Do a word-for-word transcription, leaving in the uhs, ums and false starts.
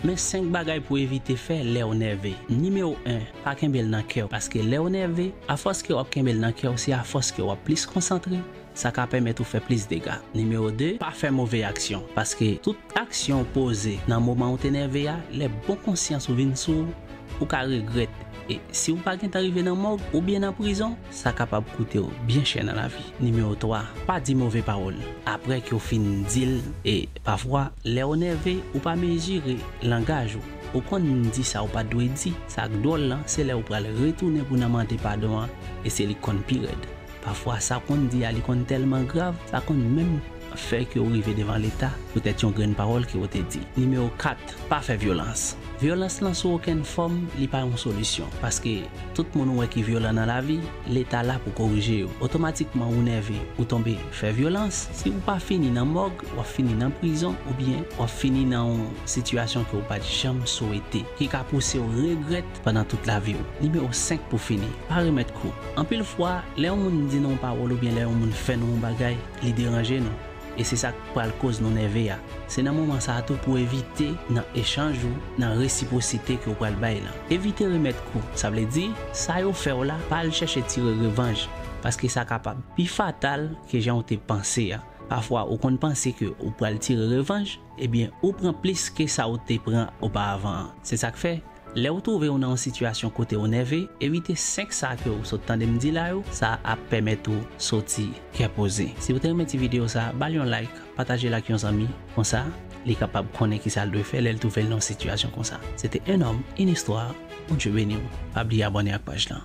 Men senk bagay pou evite fè lè w nève. Nimewo en, pa kenbe l nan kè w, paske lè w nève, afòs ke w ap kenbe l nan kè w, se afòs ke w ap plis konsantre, sa ka pèmèt ou fè plis dega. Nimewo de, pa fè move aksyon, paske tout aksyon w poze nan moman ou te nève a, lè bon konsyans ou vin sou ou, ou ka regrèt. E si w pa gentan rive nan mòg oubyen nan prizon, sa kapab koute w byen chè nan lavi. Nimewo twa, pa di move pawòl apre ke w fin di l. E pafwa, lè w nève, ou pa mezire langaj ou. Ou konn di sa ou pa t dwe di. Sa k dwòl lan, se lè ou pral retounen pou nan mande padon an, e se li k konn pi rèd. Pafwa, sa w konn di a, li konn tèlman grav, sa konn menm fè ke w rive devan Leta poutèt yon grenn pawòl ke w te di. Nimewo kat, pa fè vyolans. Vyolans lan sou okenn fòm, li pa yon solisyon, paske tout moun ou wè ki vyolan nan lavi, Leta la pou korije yo. Otomatikman ou nève, ou tonbe fè vyolans, si ou pa fini nan mòg, w ap fini nan prizon, oubyen w ap fini nan yon sitiyasyon ke w pa t janm swete, ki ka pouse w regrèt pandan tout lavi w. Nimewo senk pou fini, pa remèt kou. Anpil fwa, lè yon moun di nou yon pawòl oubyen lè yon moun fè nou yon bagay, li deranje nou. E se sa k pral koz nou nève a. Se nan moman sa a tou pou evite nan echanj ou, nan resipwosite ke w pral bay lan. Evite remèt kou. Sa vle di, sa yo fè w la, pa al chèche tire revanj, paske sa kapab pi fatal ke jan w te panse a. Pafwa, ou konn panse ke ou pral tire revanj, ebyen, ou pran plis ke sa ou te pran oparavan an. Se sa k fè, lè w twouve w nan yon sitiyasyon kote w nève, evite senk sa ke w sot tande m di la yo, sa ap pèmèt ou soti kè poze. Si w te renmen ti videyo sa, ba l yon like, pataje l ak yon zanmi, konsa, li kapab konnen kisa l dwe fè lè l twouve l nan yon sitiyasyon konsa. Se te Un homme, une histoire, Bondye beni w. Pa bliye abòne ak paj lan.